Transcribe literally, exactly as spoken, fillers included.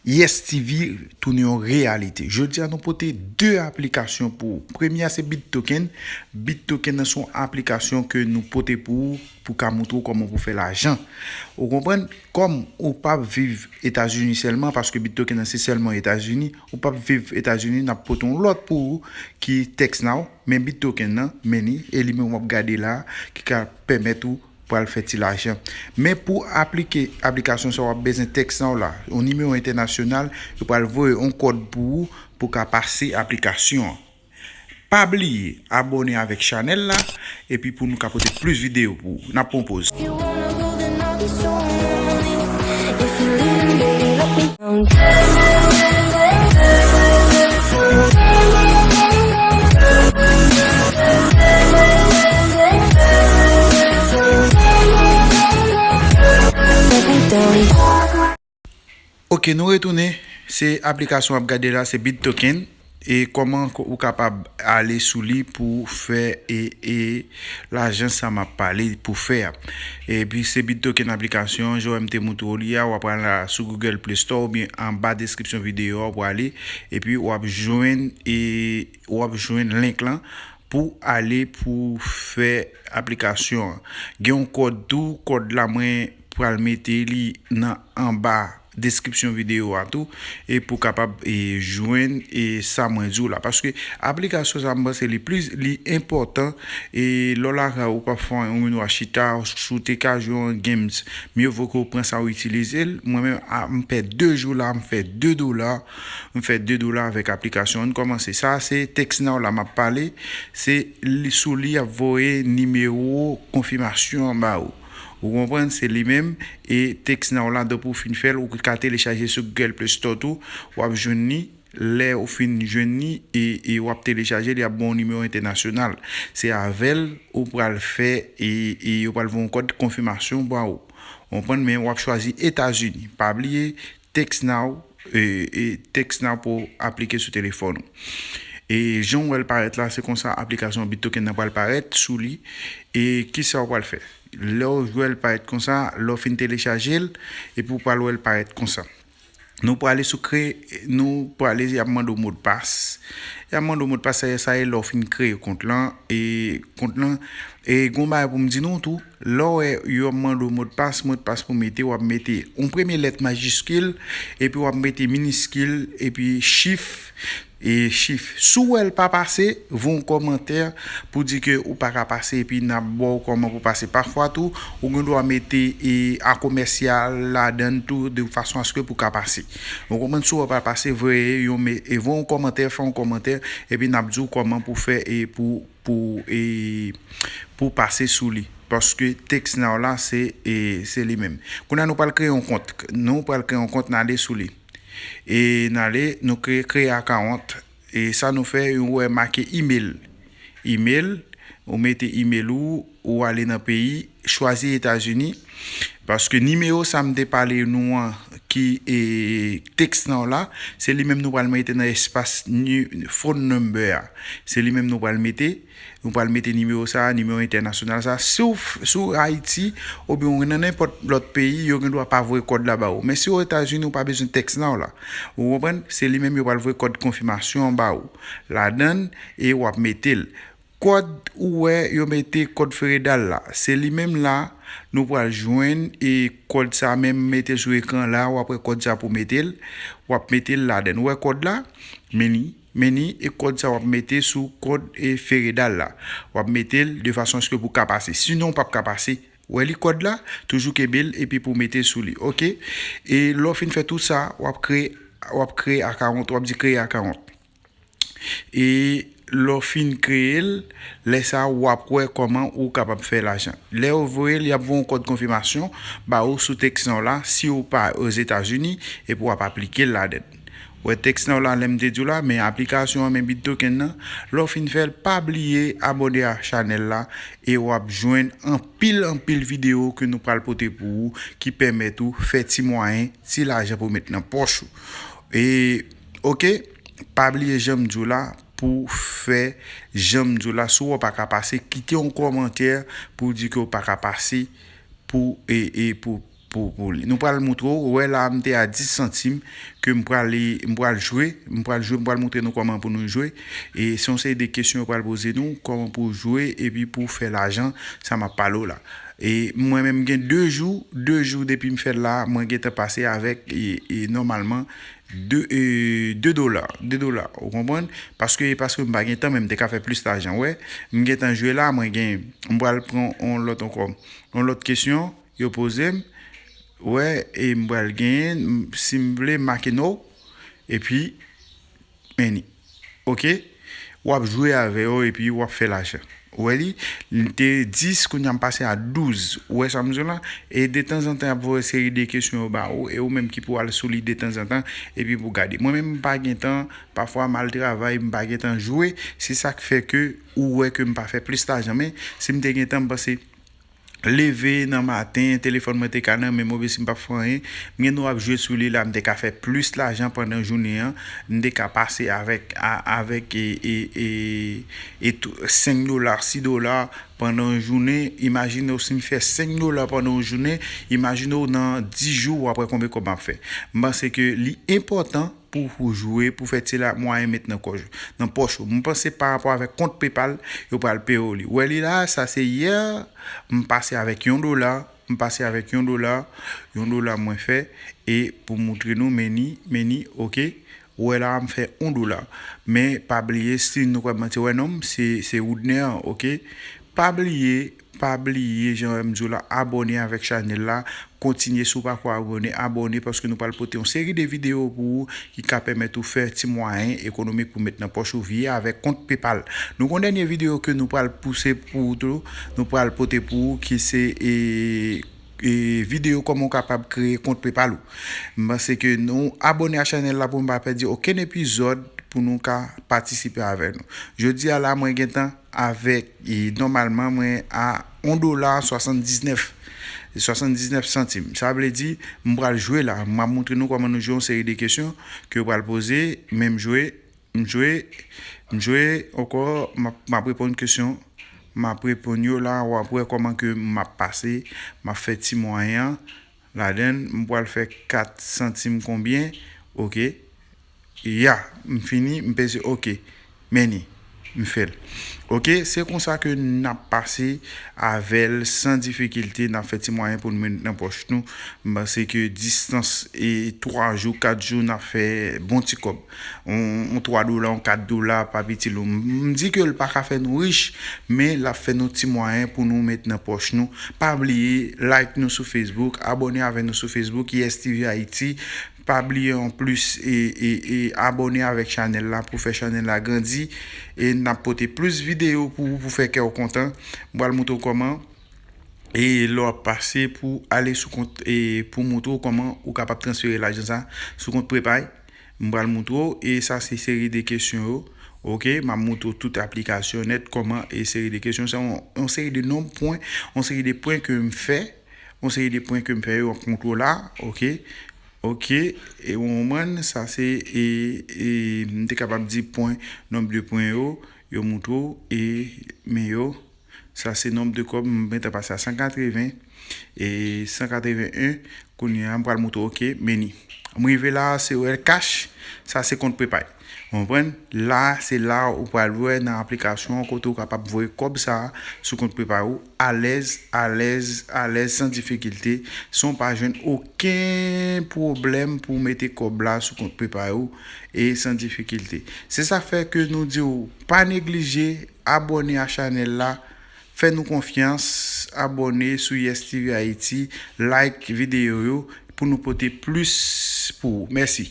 Yes T V tounen yon reyalite. Jodi a nou pote de aplikasyon pou ou. Premye a se BitToken. BitToken nan se yon aplikasyon ke nou pote pou ou pou ka montre w kòman pou fè lajan. Ou konprann? Kòm ou p ap viv Etazini sèlman, paske BitToken nan se sèlman Etazini, ou p ap viv Etazini, n ap pote yon lòt pou ou ki TextNow, men BitToken nan, men li, e li menm w ap gade la, ki ka pèmèt ou pral fè ti lajan. Men pou aplike aplikasyon sa, w ap bezwen TextNow la, yon nimewo entènasyonal, yo pral voye yon kòd pou ou pou ka pase aplikasyon an. Pa bliye abòne avèk chanèl la, epi pou nou ka pote plis videyo pou ou. N ap pran yon poz. If you wanna go, then I'll be so lonely. If you leaving, baby, let me down. Let me down. Ok, nou retounen. Se aplikasyon w ap gade la, se BitToken. E kòman ko- ou kapab ale sou li pou fè e, e lajan sa m ap pale pou fè a. Epi se BitToken aplikasyon, jan w m te montre w li a, w ap al sou Google Play Store oubyen anba deskripsyon videyo a, w prale, epi w ap jwenn, e w ap jwenn link lan pou ale pou fè aplikasyon an. Gen yon kòd tou, kòd la mwen pral mete li nan anba deskripsyon videyo a tou, e pou kapab, e, jwenn, e, sa mwen di w la. Paske aplikasyon sa, m panse li plis, li enpòtan, e lè w lakay ou p ap fè anyen, ou menm w a chita, si w te ka jwe yon games, mye vo ke w pran sa w itilize l. Mwen menm, a, m fè de jou la, m fè de dola, m fè de dola avèk aplikasyon. Ann kòmanse. Sa se TextNow la m ap pale, se li, sou li y ap voye nimewo konfimasyon an ba ou. Ou konprann, se li menm, e TextNow la, depi w fin fè l, ou ka telechaje sou Google Play Store tou, w ap jwenn li. Lè ou fin jwenn li, e, e w ap telechaje li, ap ba w nimewo entènasyonal. Se avè l ou pral fè, e, e yo pral voye yon kòd konfimasyon ba ou. Ou konprann, men w ap chwazi Etazini. Pa bliye, TextNow, e, e TextNow pou aplike sou telefòn ou. E jan w wè l parèt la, se konsa aplikasyon BitToken nan pral parèt sou li. E kisa w pral fè? Lè w wè l parèt konsa, lè w fin telechaje l, epi w pral wè l parèt konsa. Nou prale sou kreye, nou prale, y ap mande w modpas. Y ap mande w modpas, sa, sa e lè w fin kreye kont lan, e kont lan, e gon bagay pou m di nou tou, lè w wè yo ap mande w modpas, modpas pou mete, w ap mete yon premye lèt majiskil, epi w ap mete miniskil, epi chif, e chif. Si w wè l pa pase, voye yon kòmantè pou di ke ou pa ka pase, epi n ap ba w kòman pou pase. Pafwa tou, ou gen dwa mete, e, a komèsyal ladan l tou, de fason aske pou ka pase. Ou konprann, si w wè pa pase, voye yon me-, e, voye yon kòmantè, fè yon kòmantè, epi n ap di w kòman pou fè, e, pou, pou, e, pou pase sou li. Paske TextNow la, se, e, se li menm. Kounye a, nou pral kreye yon kont. Nou pral kreye yon kont, n ale sou li. E n ale, nou kreye, kreye akawont. E sa nou fè, ou wè make email. Email, ou mete email ou, ou ale nan peyi, chwazi Etazini. Paske nimewo sa m te pale nou an, ki, e, TextNow la, se li menm nou pral mete nan espas ni-, phone number a. Se li menm nou pral mete. Nou pral mete nimewo sa, nimewo entènasyonal sa. Si w f-, si w Ayiti, oubyen w nan nenpòt lòt peyi, yo gen dwa pa voye kòd la ba ou. Men si w Etazini, ou pa bezwen TextNow la. Ou konprann? Se li menm yo pral voye kòd konfimasyon an ba ou. Ladan l, e w ap mete l. Kòd ou wè yo mete kòd feredal la. Se li menm la, nou pral jwenn, e kòd sa menm mete sou ekran la, w ap wè kòd sa pou mete l, w ap mete l ladan l. Ou wè kòd la? Men li. Men ni, e kòd sa w ap mete sou kòd, e, feredal la. W ap mete l de fason aske pou ka pase. Sinon, w p ap ka pase. Wè li kòd la, toujou kenbe l, epi pou mete sou li. Oke? E lè w fin fè tout sa, w ap kreye, w ap kreye akawont, w ap di kreye akawont. E lè w fin kreye l, lè sa a, w ap wè kòman ou kapab fè lajan. Lè yo voye l, y ap voye yon kòd konfimasyon ba ou sou TextNow la, si w pa Ozetazini, epi w ap aplike l ladan l. Wè TextNow la, lè m te di w la, men aplikasyon an, men BitToken nan. Lè w fin fè l, pa bliye abòne a chanèl la e w ap jwenn anpil, anpil videyo ke nou pral pote pou ou ki pèmèt ou fè ti mwayen, ti lajan pou w met nan pòch ou. E, oke, pa bliye jan m di w la, pou fè jan m di w la, si w pa ka pase, kite yon kòmantè pou w di ke w pa ka pase, pou, e, e pou, pou, pou li. Nou pral moutre w, ou wè la, m te a dis santim, ke m pral, m pral jwe, m pral jwe, m pral moutre nou kòman pou nou jwe. E se yon seri de kesyon yo pral poze nou, kòman pou w jwe, epi pou w fè lajan, sa m ap pale w la. E mwen menm, m gen de jou, de jou depi m fè l la, mwen gentan pase avèk, e, e nòmalman, de, e, de dola, de dola, ou konprann? Paske, paske m pa gen tan, men m te ka fè plis lajan, wè. M gentan jwe la, mwen gen, m pral pran yon lòt ankò, yon lòt kesyon, yo poze m, wè, e m pral genyen, m, si m vle, make no, epi, meni. Oke? W ap jwe avè yo, epi w ap fè lajan. Ou wè li? Li te dis, kounye a m pase a douz. Ou wè sa m di w la? E detanzantan, y ap voye seri de kesyon yo ba ou, e ou menm ki pou al sou li detanzantan, epi pou gade. Mwen menm, m pa gen tan, pafwa m al travay, m pa gen tan jwe. Se sa k fè ke ou wè ke m pa fè plis lajan. Men, si m te gen tan, m panse leve nan maten, telefòn mwen te ka nan men m, oubyen si m p ap fè anyen, m gen dwa ap jwe sou li la, m te ka fè plis lajan pandan jounen an, m te ka pase avèk, a, avèk, e, e, e, e tou, senk dola, sis dola pandan yon jounen. Imajine w si m fè senk dola pandan yon jounen, imajine w nan dis jou, w ap wè konbyen kòb m ap fè. M panse ke li enpòtan pou, pou jwe, pou fè ti la mwayen met nan kòj, nan pòch ou. M panse pa rapò avèk kont PayPal, yo pral peye w li. Wè li la, sa se yè, m pase avèk yon dola, m pase avèk yon dola, yon dola mwen fè, e pou moutre nou, meni, meni, oke. Ou wè la, m fè yon dola. Men pa bliye, si nou kwè m manti, wè non m, se, se Woodner, oke. Pa bliye, pa bliye, jan m di w la, abòne avèk chanèl la, kontinye, si w pa ko abòne, abòne, paske nou pral pote yon seri de videyo pou ou ki ka pèmèt ou fè ti mwayen ekonomik pou met nan pòch ou via avèk kont PayPal. Nou gon dènye videyo ke nou pral pouse pou ou tou, nou pral pote pou ou ki se, e, e, videyo kòman w kapab kreye kont PayPal ou. M panse ke nou abòne a chanèl la pou n pa pèdi okenn epizòd pou nou ka patisipe avè nou. Jodi a la, mwen gentan avèk, e, nòmalman, mwen a yon dola swasanndiznèf, swasanndiznèf santim. Sa vle di, m pral jwe la. M ap moutre nou kòman nou jwe yon seri de kesyon ke yo pral poze, men m jwe, m jwe, m jwe ankò, m ap, m ap reponn kesyon, m ap reponn yo la, w ap wè kòman ke m ap pase, m ap fè ti mwayen an. Ladann, m pral fè kat santim konbyen, oke. Ya, m fini, m peze oke. Meni, m fè l. Oke, se konsa ke n ap pase avè l san difikilte, n ap fè ti mwayen pou n met nan pòch nou. M panse ke distans e twa jou, kat jou, n ap fè bon ti kòb. On, on twa dola, on kat dola, pa piti lou. M, m di ke l pa ka fè nou rich, men l ap fè nou ti mwayen pou nou met nan pòch nou. Pa bliye, like nou sou Facebook, abòne avè nou sou Facebook, Yes T V Haiti. Pa bliye anplis, e, e, e abòne avèk chanèl la pou fè chanèl la grandi. E n ap pote plis videyo pou ou, pou fè kè w kontan. M pral moutre w kòman. E lè w ap pase pou ale sou kont, e pou moutre w kòman ou kapab transfere lajan sa sou kont PayPal. M pral moutre w, e sa se seri de kesyon yo. Oke, m ap moutre w tout aplikasyon nèt, kòman, e seri de kesyon. Se yon, yon seri de nonb pwen, yon seri de pwen ke m fè, yon seri de pwen ke m fè yo, m ap moutre w la, oke. Oke, e ou konprann, sa se, e, e, m te kapab di pwen, nonb de pwen yo, yo moutre w, e, men yo, sa se nonb de kòb, m gentan pase a san katreven, e, san katreven en, kounye a, m pral moutre w, oke, meni. M rive la, se wè cash, sa se kont PayPal. Ou konprann? La, se la ou pral wè nan aplikasyon an kote ou kapab voye kòb sa a sou kont PayPal ou alèz, alèz, alèz, san difikilte, san w pa jwenn okenn pwoblèm pou w mete kòb la sou kont PayPal ou e san difikilte. Se sa fè ke nou di w pa neglije abòne a chanèl la, fè nou konfyans, abòne sou Yes T V Haiti, like videyo yo pou nou pote plis pou ou. Mèsi.